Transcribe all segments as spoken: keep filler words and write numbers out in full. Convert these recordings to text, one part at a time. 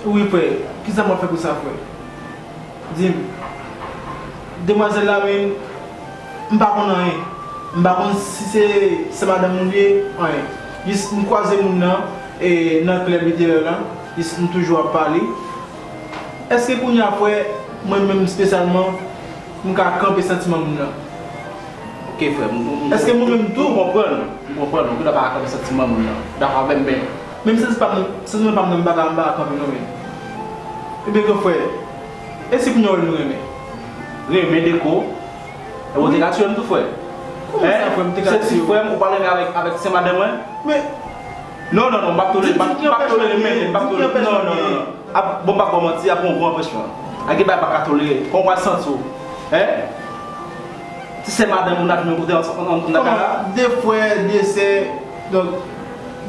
Wi, frè. Kisa m ap fè pou sa, frè? Di m. Demwazèl la, men, m pa konn anyen. M pa konn si se, se madanm ou li ye, anyen. Jis m kwaze moun nan, e, nan klèb literè la, jis m toujou ap pale. Èske kounye a, frè, mwen menm espesyalman, m ka kanpe santiman moun nan? Ok, frè, m, m, m, Èske mwen menm tou? M konprann, m konprann, ou gentan pa ka kanpe santiman moun nan. Dakò avè m, men. Menm santi pa m, santiman pa m nan, m pa ka, m pa ka kanpe non, men. Ebyen, gran frè, e si kounye a w wè nou renmen? Renmen, Deko? E w te ka tiye m tou, frè? Kòman sa, frè, m te ka tiye w? Se ti frè m, ou pa renmen avèk, avèk se madanm mwen? Men, Non, non, non, m p ap tolere, m p ap, m p ap tolere, men, men, m p ap tolere. Non, non, non, non. Ap, bon, m p ap ba w manti, ap yon gwo anpèchman. Ak gen bagay m pa ka tolere. Kòman w pral santi w? Hein? Ti sè madanm ou n ap jwenn kote an, an, an, nan kay la? Kòman? De frè, de sè. Donk,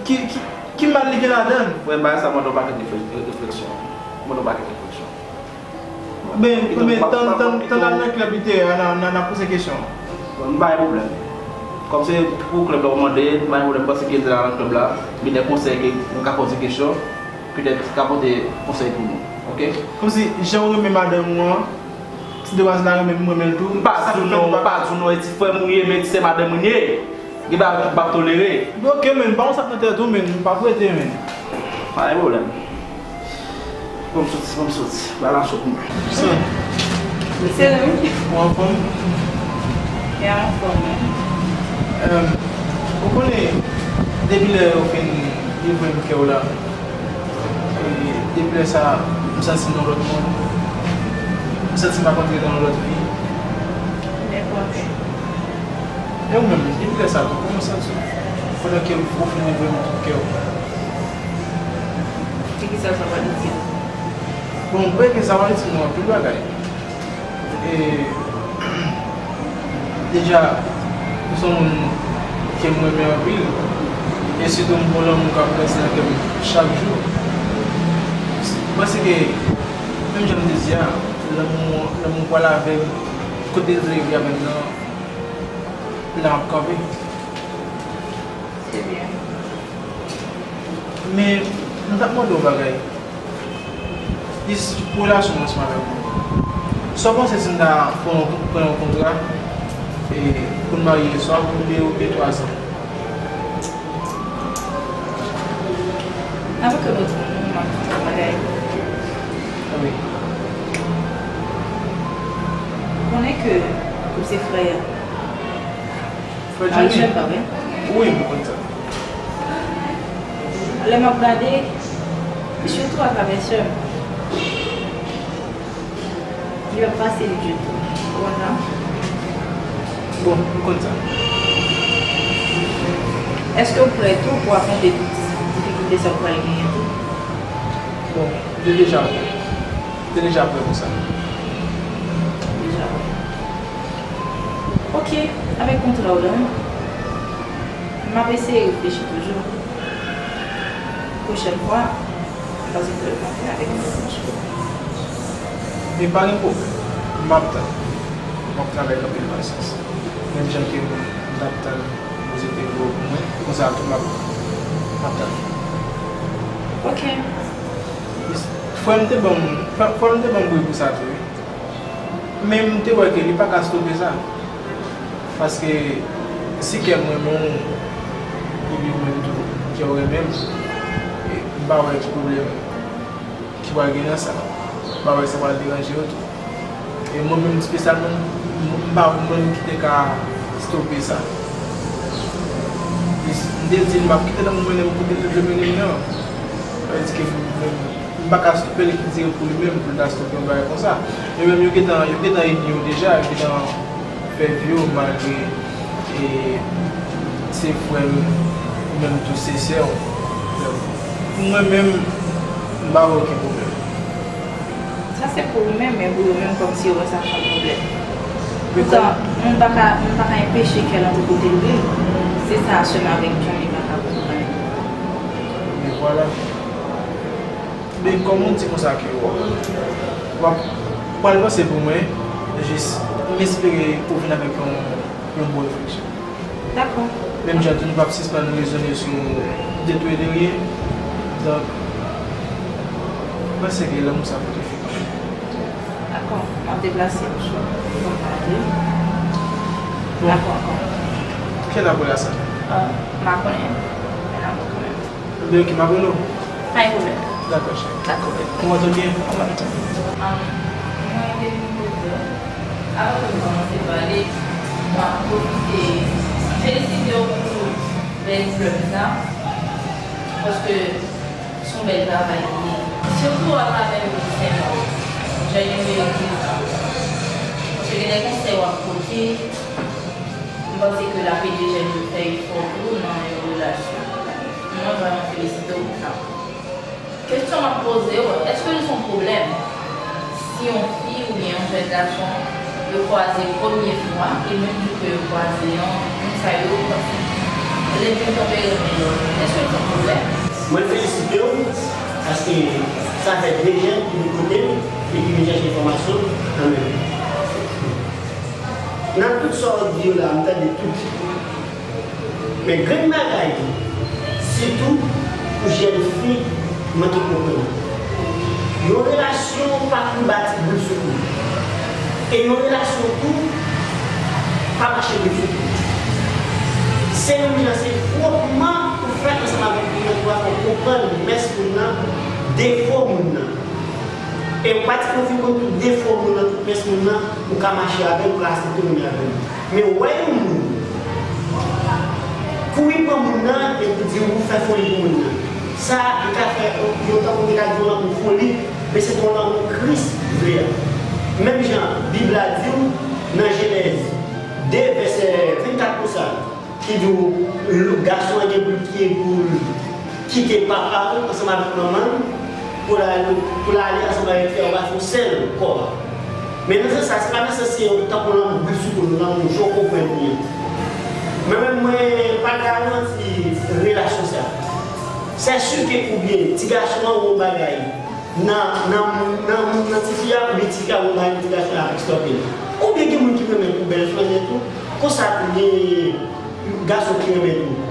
ki, ki, ki mal li gen ladan l? Frè m, bagay sa mande yon pakèt refle-, refleksyon. Mande yon pakèt refleksyon. Men, men, tann, tann, tann al nan klèb literè a, n a, n a, n a poze kesyon. Bon, m pa gen pwoblèm. Kòm se pou klèb la w mande, m pa gen pwoblèm, m panse ke l te la nan klèb la, gen de konsèy ke nou ka poze kesyon, petèt ka pote konsèy pou nou, ok? Kòmsi jan w renmen madanm ou an, ti demwazèl la renmen m, renmen l tou. M pa di w non, m pa di w non, e ti frè m ou ye, men ti sè madanm mwen ye. Gen bagay m p ap tolere. Oke, men, ba w sa nan tèt ou, men, m p ap rete, men. Pa gen pwoblèm. Ban m soti, ban m soti. Ba la cho pou mwen. Sa. Mesye, wi. Ou anfòm? Ya, anfòm, wi. Em, ou konnen, depi lè ou fin livre m kè w la, e depi lè sa, m santi m nan lòt mond. M santi m ap antre nan yon lòt vi. Nenpòt. E ou menm, depi lè sa tou, kòman w santi w? Pandan ke ou fin livre m tout kè w. E kisa sa pral itil? Bon, m kwè ke sa pral itil nou anpil bagay. E, deja, ou se yon moun ke m renmen anpil. E sitou m gon lanmou k ap ranse nan kè m chak jou. M panse ke, menm jan m te di a, lanmou, lanmou pral avè m, kote l vle rive avè m nan, la m ap kanpe. Se byen. Men, m t ap mande w yon bagay. Jis pou relasyon m ansanm avèk ou. Sa w panse si m ta pran yon, pran yon kontra, e, pou n marye swa pou de oubyen twa zan? Avan ke nou di yon bagay. Wi. Ou konnen ke ou se frè Frè Johnny? Wi, m konn sa. Lè m ap gade, sitou atravè sè m, li pa fasil ditou. Ou konn sa? Bon, m konn sa. Èske w prè tou pou afwonte tout difikilte sa w pral genyen tou? Bon, m te deja prè. M te deja prè pou sa. Deja prè. Ok, avèk kontra w la, m ap eseye reflechi toujou. Pwochèn fwa, m panse ke m ap vin avèk yon lòt manch. Men pa gen pwoblèm, m ap tann. M ap tann avèk anpil pasyans. Menm jan ke m t ap tann ou te voye pou mwen, konsa tou m ap, m ap tann. Ok. Frè m te ban m, frè, frè m te ban m bri pou sa tou, wi. Men m te wè ke li pa ka stope sa. Paske si kè m renmen w, epi ou menm tou, kè w renmen m, e m pa wè ki pwoblèm ki pral gen nan sa. M pa wè sa pral deranje w tou. E mwen menm espesyalman, m, m pa wè mwen ki te ka stope sa. M te di l m ap kite l, m mennen m kote l vle mennen m nan. Sa vle di ke mwen menm, m pa ka stope l, ki dire pou li menm, pou l ta stope yon bagay konsa. Yo menm, yo gentan, yo gentan enmi w deja, yo gentan fè vi w malgre, e, se frè m, ou menm tou se sè w. Donk, pou mwen menm, m pa wè okenn pwoblèm. Sa se pou ou menm, men pou yo menm, kòmsi yo wè sa kòm pwoblèm. Poutan, moun pa ka, moun pa ka enpeche kè l antre kote l vle. Se sa sè m avèk Johnny pa ka konprann. Men vwala. Men kòm ou di konsa ke w ap, w ap pral panse pou mwen, jis m espere pou w vin avèk yon, yon bon refleksyon. Dakò. Menm jan tou nou p ap sispann rezone sou de tou e de ryen. Donk, Mwen panse ke lanmou sa pote fwi kanmenm. Dakò, m ap deplase m sou. Bon, Dakò, dakò. Kèl abò la sa? M pa konnen. Men l ap bon kanmenm. Ebyen, ok, m ap rele w. Pa gen pwoblèm. Dakò, cheri. Dakò, bebe. Kòman w ap ye? Mwen te vin kote w. Avan ke m kòmanse pale, m ap pwofite felisite w pou bèl flè sa. Paske se yon bèl travay li ye. Sitou atravè mizisyen yo. Jèn yo merite sa. Paske gen de konsèy w ap pote, m panse ke l ap ede jèn yo fè efò tou nan yon relasyon. Mwen vrèman felisite w pou sa. Kesyon m ap poze w, èske l se yon pwoblèm si yon fi oubyen yon jèn gason yo kwaze premye fwa e menm jou ke yo kwaze an, moun sa yo kòmsi lè vin tonbe renmen lòt? Èske l se yon pwoblèm? Mwen felisite w paske sa fè de jèn ki vin kote m e ki vin chèche enfòmasyon nan men m. Nan tout sa w di yo la, m tande tout. Men grenn bagay, sitou pou jèn fi, mwen te konprann. Yon relasyon pa pou bati boul sou kou. E yon relasyon tou pa mache boul sou kou. Se menm jan se fwotman ou fè ansanm avèk moun nan ki va fè w konprann mès moun nan, defo moun nan. E ou pa t konfime tout defo moun nan, tout mès moun nan, ou ka mache avè l, ou ka aksepte moun nan avè l. Men ou wè yon moun, kouri pran moun nan epi di ou fè foli pou moun nan. Sa li ka fè yon tankou te ka di yon lanmou foli, men se te yon lanmou Kris vle a. Menm jan Bib la di w nan Jenèz de vèsè vennkat konsa, ki di w gason an gen pou l ki pou l kite papa l ansanm avèk manman l pou l al pou l ale ansanm avèk frè w a fè yon sèl kò. Men nan sans sa, se pa nan sans se tankou lanmou boul sou kou nou, lanmou jan w konprann li an. Mwen menm mwen pa garanti relasyon sa. Sè si ke oubyen ti gason an wè yon bagay nan nan moun nan moun nan tifi a oubyen tifi a wè yon bagay nan ti gason an ap eksplòte l. Oubyen gen moun ki renmen pou bèl flanè tou, konsa tou gen gason ki renmen tou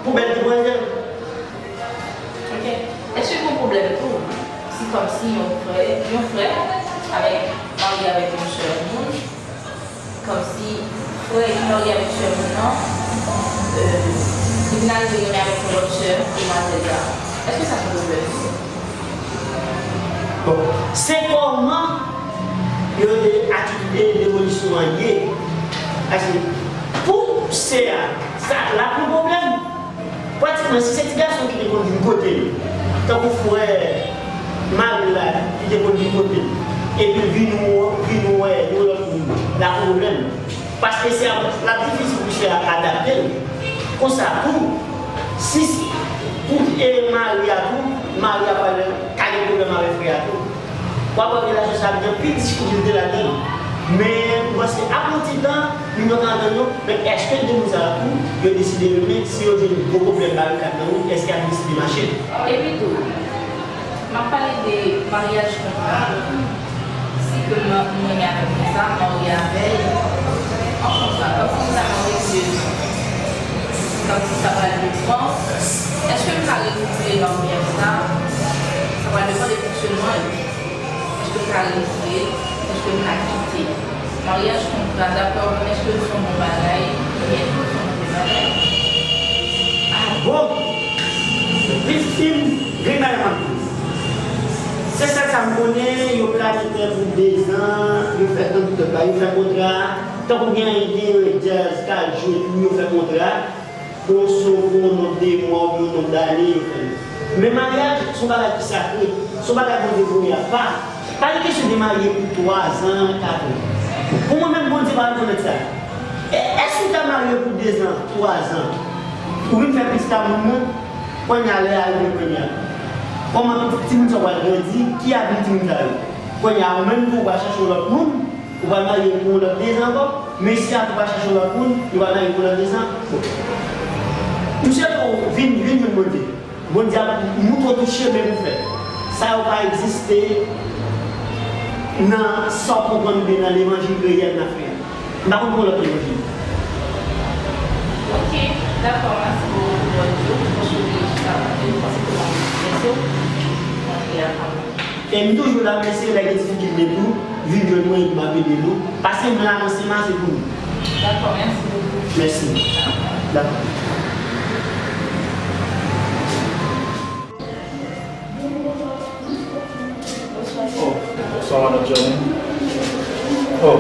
pou bèl demwazèl. Ok. Èske gen yon pwoblèm tou si kòmsi yon frè yon frè avèk marye avèk yon sè moun, kòmsi frè ki marye avèk sè moun nan li vin al renmen avèk yon lòt sè demwazèl la? Èske sa se yon pwoblèm tou? Bon, se kòman yo atitid devolisyon an ye. Paske pou sè a, sa la pou pwoblèm. Pratikman, si se ti gason ki te konn vin kote l, tankou frè mari l la ki te konn vin kote l, epi l vin wè, vin wè yon lòt moun, la pwoblèm. Paske se ap, l ap difisil pou sè a adapte l. Konsa tou, si pou e mari a tou, mari a pral ka gen pwoblèm avèk frè a tou. W ap wè relasyon sa ap gen anpil difikilte ladan l. Men m panse ap yon ti tan, nou nan ka antann yo, men èske de moun sa yo tou, yo deside renmen, si yo jwenn gwo pwoblèm barikad nan wout, èske y ap deside mache? Epi tou, m ap pale de maryaj kontra. Si ke m renmen avèk moun sa, m marye avè l an kontra, kòmsi m ta marye pou de zan. Kòmsi sa pral depan, èske m ka renouvle maryaj sa? Sa pral depan de fonksyonman yo. Èske m ka renouvle l? Èske m ka kite? Maryaj kontra, daprè ou menm, èske l se yon bon bagay oubyen èske l se yon move bagay? Bon, pitit fi m, gen bagay m ap di w. Se sèl sa m konnen, yo plane tè pou dezan, yo fè tann tout bagay, yo fè kontra. Tankou gen, gen djaz k al jwe tou, yo fè kontra. Pou yon son, pou yon nonb de mwa oubyen yon nonb dane, yo fè l. Men maryaj, se yon bagay ki sakre, se yon bagay Bondye voye apa. Pa gen kesyon de marye pou twazan, katran. Pou mwen menm, Bondye pa rekonèt sa. E èske w ta marye pou dezan, twazan, ou vin fè pitit a moun nan, kounye a lè a rive kounye a, kòman tout timoun sa yo pral grandi, ki avni timoun sa yo? Kounye a, ou menm tou, ou pral chache yon lòt moun, ou pral marye pou yon lòt dezan ankò, mesye a tou pral chache yon lòt moun, li pral marye pou yon lòt dezan. Bon. M swete w vin, vin jwenn Bondye. Bondye ap moutre w tout chemen pou fè. Sa yo pa egziste nan sa w konprann oubyen nan levanjil reyèl n ap fè a. M pa konn pou yon lòt levanjil. Ok, dakò, mèsi bokou pou lòt yo, pou konsolye jiska kote nou panse ke mwen mèsi w. E m toujou la, mesye, lè gen difikilte tou, vin jwenn mwen epi m ap ede nou. Paske m la nan Sema, se pou nou. Dakò, mèsi bokou. Mèsi. Dakò. Oh, bonswa, madanm Johnny. Oh,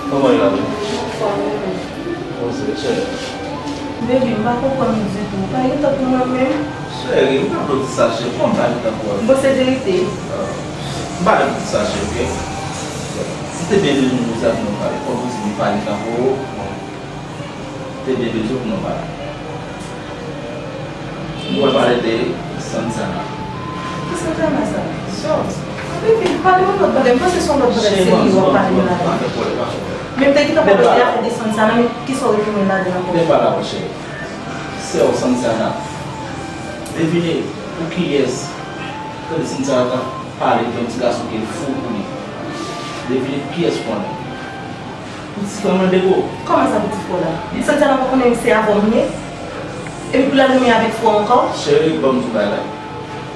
kòman w ye la menm? Poze, cheri. Baby, m pa konprann ou ditou. Ou pa gentan pou mwen menm? Cheri, m pa vle w di sa, cheri. Kòman m pa gentan pou ou? Bon, se verite. Ah, m pa vle w di sa, cheri, oke? M te byen bezwen w di sa pou nou pale. Kòm ou di m pa gentan pou ou, m te byen bezwen pou nou pale. M pral pale de Santana. Ki Santana sa? Sè w. Baby, pale yon lòt bagay. M panse se yon lòt bagay serye w ap pale m la. Pa fè pwoblèm, pa fè pwoblèm. Men m te gentan pale de afè de Santana, men kisa w retounen ladan ankò? Men pa la, monchè. Sè w Santana. Devine pou kiyès. Tande Santana t ap pale de yon ti gason ke l fou pou li. Devine pou kiyès ou konnen. Pou ti frè mwen, Dego. Kòman sa pou ti frè w la? Santana pa konnen se avè w m ye? Epi pou l al renmen avèk frè w ankò? Cheri, ban m di w bagay la.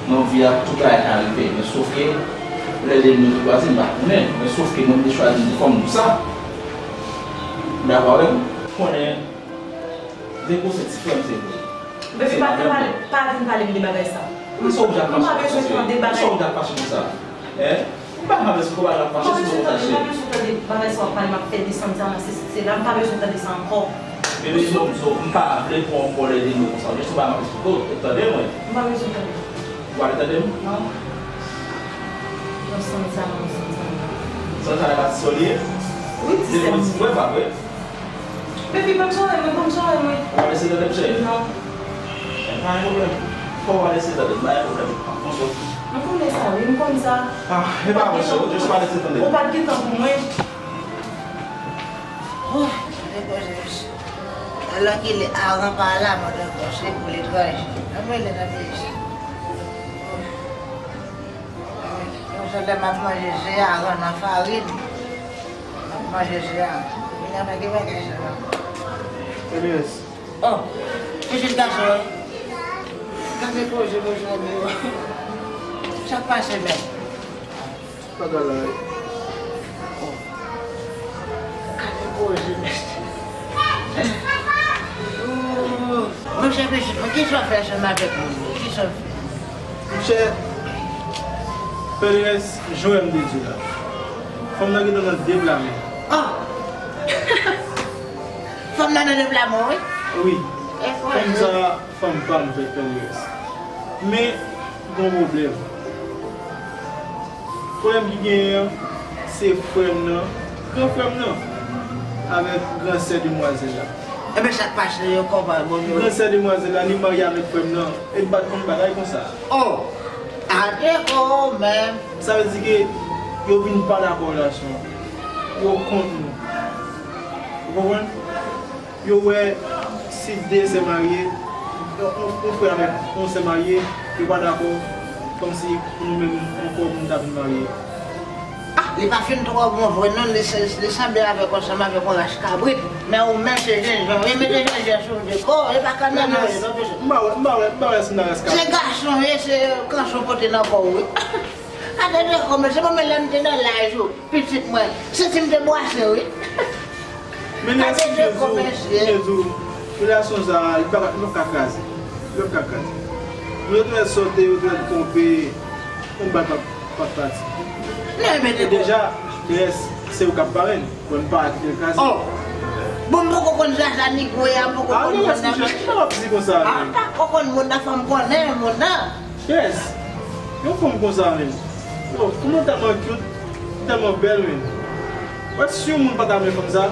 Nan vi a, tout bagay ka rive. Men sòf ke, lè de nou te kwaze, m pa konnen. Men sòf ke mwen, m te chwazi m fanm pou sa. Ou dakò avè m? Konnen, Dego se ti frè m, se vre. Baby, pa vin pale, pa vin pale m de bagay sa. Poukisa w oblije ap fache konsa, cheri? Poukisa w oblije ap fache konsa? Poukisa w oblije ap fache konsa? M pa bezwen tande bagay. Poukisa w oblije ap fache konsa? Hein? M pa, m pa bezwen tande, m pa bezwen tande bagay sa w ap pale, m ap fè desann sa nan se, se la, m pa bezwen tande sa ankò. Bebe, m pa vle pran yon kòlè de nou konsa. Jis yon bagay m ap eksplike w, tande mwen. M pa bezwen tande. Ou pa vle tande m? Non. Non, Santana, non, Santana. Santana pa ti sè w li ye? Wi, ti sè m li ye. Depi w ti frè, pa vre? Baby, ban m sòrèy mwen, ban m sòrèy mwen. Ou pa lese tande m, cheri? Non. Pa gen pwoblèm. Fò w pa lese tande m, pa gen pwoblèm. Ap pran sòti. M konnen sa, wi, m konn sa. Ah, e pa vre, cheri, jis pa lese tande m. Ou pa t gen tan pou mwen. Oh, depoze mesye. Alò ki lè Aran pa la, mwen depoze pou letranje. Anmwey, lè nan peyi sa. Yon sèl lè m ap manje, se Aran nan farin. M ap manje, se Aran. Kounye a, pa gen bagay sa la. Elias. Oh, pitit gason an. Gade koze, mezanmi. Sa k pase menm? Bagay la. Oh. Gade koze, mesye. Oh. Monchè, pitit mwen, kisa w fè ansanm avèk moun yo? Kisa w fè? Monchè, Pèlerès, jan w wè m te di w la. Fanm nan gentan nan de pla men. Oh! Fanm nan nan de pla men, wi. Wi. Fanm sa, fanm pa m, frè Pèlerès. Men, gon pwoblèm. Pwoblèm ki genyen an, se frè m nan, gran frè m nan, avèk gran sè demwazèl la. Enben, sa k pase yo, kòman, bon, yo? Gran sè demwazèl la, li marye avèk frè m nan, e li pa t konn bagay konsa. Oh! Atè kò w menm. Sa vle di ke yo vin pa dakò relasyon an. Yo kont nou. Ou konprann? Yo wè si de sè marye, yon, yon, yon frè avèk yon sè marye, yo pa dakò, kòmsi pou nou menm ankò pou nou ta vin marye. Ah, li pa fin twò bon vre non, li se, li sanble avèk, ansanm avèk yon ras kabrit. Men ou menm se jènjan, wi, mete jènjan sou w de kò, li pa kanmenm vre non, mesye. M pa wè, m pa wè, m pa wè si m nan ras kabrit. Se gason w ye, se kanson w pote nan kò w, wi. Atè de kò w menm, se mwen menm lè m te nan laj ou. Pitit mwen, santi m te bwase, wi. Men lè si m te di w, m te di w, relasyon sa a, li pa ka, li p ap ka kraze. Li p ap ka kraze. Men yo te mèt sote, yo te mèt twonpe, yon bal p ap, p ap pati. Non, men e deja, rès, se ou k ap parenn. Bon, m pa kite l kraze. Oh! Bon, m poko konn sa, sa nigwo a, m poko konn moun nan. Ah, non, rès, m pa w ap di konsa, men. Ah, m poko konn moun nan, fò m konnen moun nan. Yes. Yon fanm konsa menm. Yo, fanm nan tèlman cute, li tèlman bèl menm. Wè, si yon moun pa ta renmen fanm sa,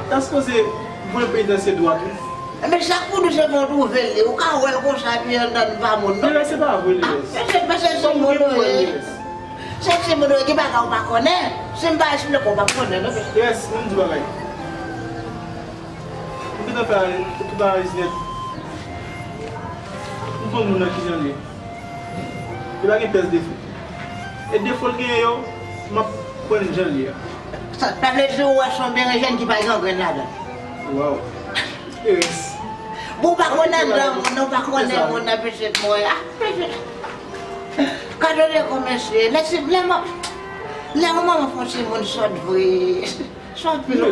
ta sipoze voye l peyi dan se dwat wi. Men sa k pou nou se pou w twouve l li. Ou ka wè l konsa epi anndan l pa moun non. Lilès, se pa vre, Lilès. Ah, mesye, mesye, se moun ou ye. Se timoun ou ye, gen bagay ou pa konnen. Si m pa eksplike w, ou p ap konnen non, mesye. Lilès, ann di bagay. Ou gentan fè tout analiz nèt. Ou konn moun nan kijan l ye. Li pa gen pyès defo. E defo l genyen yo, m ap konn jan l ye a. Sa, sa vle di ou wè se yon berenjenn ki pa gen yon grenn ladan l. Waw. Erès. Bon, ou pa konn anndan moun nan, ou pa konnen moun nan, pitit mwen. Ah, pitit. Gade de kòman se, lè se, lè mò, lè yon manman fè yon timoun sòt vre. Sòt vre.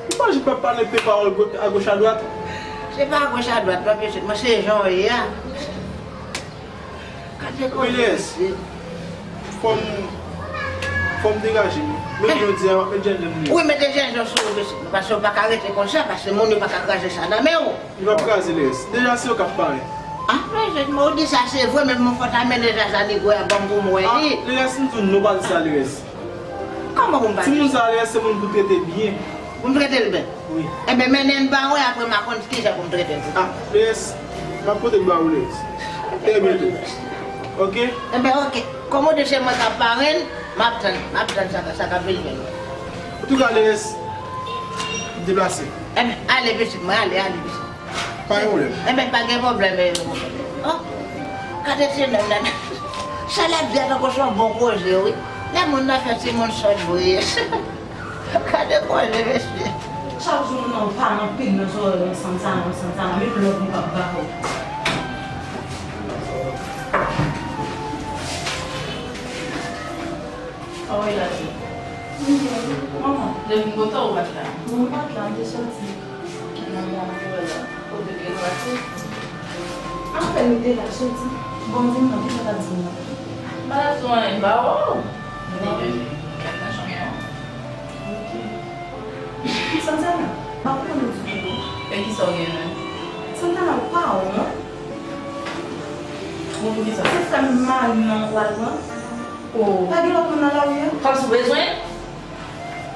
Ou pa jis pa pale pe pawòl agoch adwat. Se pa agoch adwat non pitit mwen, se jan w ye a. Gade kòman se. Fò m, fò m degaje m. Men jodi a, m ap met jènjèn li. Wi, mete jènjèn sou ou pitit mwen, paske w pa ka rete konsa, paske moun yo pa ka kraze sa nan men w. Li p ap kraze, Leyès. Deja se yo k ap parèt. Ah, men jènjèn mwen, ou di sa se vre, men mwen fò ta mennen Zazanigwe a ban m pou m wè li. Ah, Leyès, m di w non, pa di sa, Leyès. Kòman pou m pa di? Timoun sa, Leyès, se moun pou trete byen. Pou m trete l byen? Wi. Enben, mennen l ba mwen, apre m a konn kijan pou m trete l. Ah, Leyès, m ap pote l ba ou, Leyès. Trè byento. Oke? Enben, oke. Kòm ou di se mwen k ap parenn, m ap tann, m ap tann sa, sa k ap vin jwenn mwen. Antouka, Leyès, deplase. Enben, ale, pitit mwen, ale, ale, pitit. Pa gen pwoblèm. Enben, pa gen pwoblèm, e, oh, gade ti nèg la. Sa l ap di a tankou se yon bon koze, wi. Lè moun nan fè timoun sòt vre. Gade koze, mesye. Chak jou moun nan pa anpil nan zòrèy mwen, Santana, Santana, menm lòt moun p ap ba ou. Sa w wè la di? Manman. Depi m kote w pa t la? Non, m pa t la, m te soti. Manman, m te wè la. Kote w te pase? Apèn m te la soti. Bon, di m non, kisa w t ap di m nan? M pa t ap di w anyen, m pa wè w. M te jwenn kèk nan chanm nan. Ok. Santana, m pa konprann ou ditou non. E kisa w gen menm? Santana, ou pa wont? Wont pou kisa? Se frè m mari m nan w al pran. Oh. Pa gen lòt moun nan lari a? Kòmsi w bezwen?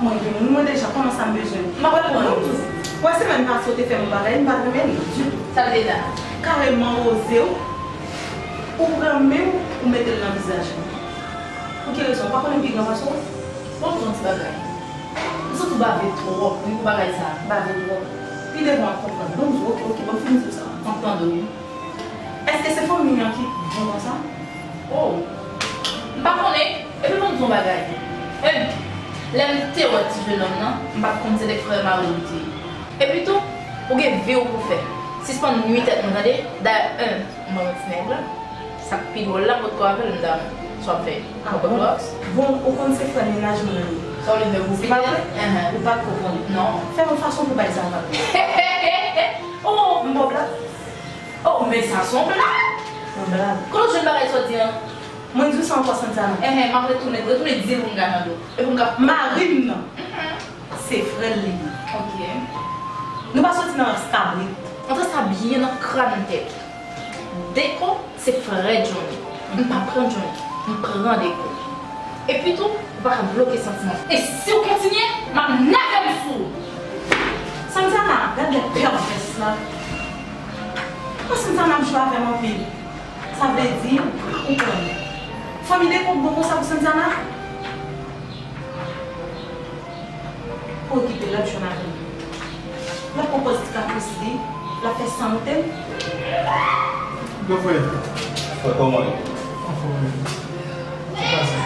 Mwen gen moun mwen deja, kòman sa m bezwen? M pa konprann. Bon, m di w, wè semèn pase w te fè m yon bagay, m pa t renmen li ditou. Sa l te la? Kareman woze w, ou pran men w, ou mete l nan vizaj mwen. Pou ki rezon? Ou pa konnen m pi gran pase w? Bon, m di w yon ti bagay. M santi w bave twòp, wi, pou bagay sa. Bave twòp. Pi devan w ap konprann. Bon, m di w, oke, oke, bon, m fin di w sa. M ap tande w, wi. Èske se fanmi an ki bon konsa? Oh, m pa konnen. Epi pou m di w yon bagay. Em, lè m te wè ti jenòm nan, m pa t konn se te frè mari w li te ye. Epi tou, ou gen vi w pou fè. Sispann nui tèt nou, tande? Dayè, em, m wè yon ti nèg la. Sa k pi dwòl la, m potko avè l, m damou. Sa w ap fè? Ah bon? Bon, ou konn se frè mennaj mwen li ye. Sa w vle fè pou pite? Se pa vre? Enhen. Ou pa t ko konnen? Non. Fè yon fason pou bay sa pa vre. Oh! M pa w blag? Oh, men sa se yon blag! Yon blag. Kote w jwenn bagay sa w di an? Mwen di w sa ankò, Santana. Enhen, m ap retounen, retounen di l pou m ka tande w. E pou m ka... Mari m nan. Mhm. Se frè l li ye. Ok. Nou pa soti nan rans kabrit. Antre sa byen nan kràn tèt ou. Deko se frè Johnny. M pa pran Johnny, m pran Deko. Epi tou, ou pa ka bloke santiman m. E si w kontinye, m ap nève m sou ou. Santana, gad lè pèvès la. Mwen Santana ap jwe avè m anpil. Sa vle di, ou konn. Fanmi Deko bon konsa pou Santana? Pa okipe l, l ap jwenn avè m. L ap pran pòz ti kapris li, l ap fè sante m. Gran frè. Frè, kòman w ye? Anfòm wi. Sa k pase?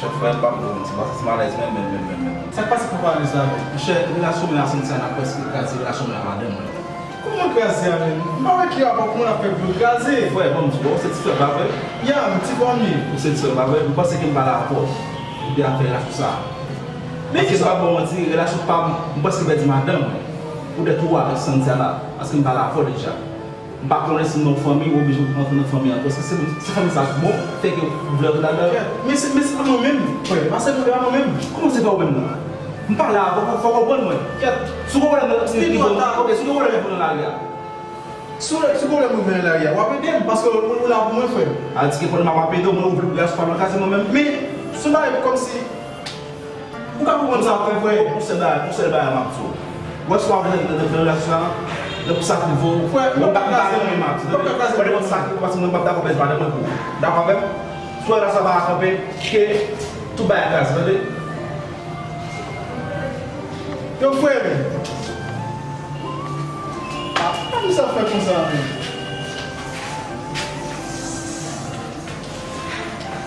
Chèf, frè, m pa konprann, se pa sa, se malèz menm, menm, menm, menm, menm. Sa k pase pou malèz la menm? Monchè, relasyon mwen ak Santana prèske kraze relasyon mwen ak madanm mwen. Kòman kraze a menm? M pa wè ki rapò kòman l ap fè pou yo kraze. Frè, ban m di w, ou se ti frè m, pa vre? Ya, m ti frè w m ye. Ou se ti frè m, pa vre? M panse ke m pale avè w de afè relasyon sa a. Paske m p ap ba w manti, relasyon pa m, m prèske pèdi madanm mwen. Poutèt ou avèk Santiana, paske m pale avè w deja. M pa konnen si nan yon fanmi ou oblije rantre nan fanmi an. Èske se, se fanmi sa ki bon, fè ke ou vle rantre ladan l? Kèt, men se, men se pa mwen menm, frè. Pase nou, se pa mwen menm. Kòman se pa ou menm nan? M pale avè w, fò, fò w konprann mwen. Kèt. Si w konprann mwen, si w konprann mwen, ok, si w konprann mwen pou nan lari a. Si w, si w konprann mwen pou nan lari a, w ap ede m, paske ou, ou la pou mwen, frè. A di ke pandan m ap ede w, mwen ouvri relasyon pa m nan kaze mwen menm. Men, se yon bagay kòmsi Ou ka konprann sa, frè, frè. Yon sèl bagay, yon sèl bagay m ap di w. Ou wè si w ap rete nan, nan, nan relasyon sa, nan pou sa k rive w, frè, mwen pa, m pa renmen m ap di w, tande. Pandan mwen sa k rive w, paske mwen p ap dakò pèdi madanm mwen pou ou. Dakò avè m? Si w wè relasyon sa pa ka kanpe, ke tout bagay kraze, tande. Yo, frè, men. Ah, pa di sa, frè, konsa, men.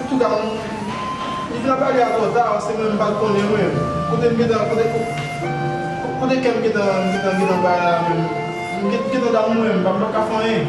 Antouka, m, m, m vin ap pale a twò ta, paske mwen, m pa t konnen mwen. Kote m gentan, kote, ko-, kote kè m gentan, gentan, gentan bay la menm. M gen-, gentan damou mwen, m pa, m pa ka fè anyen.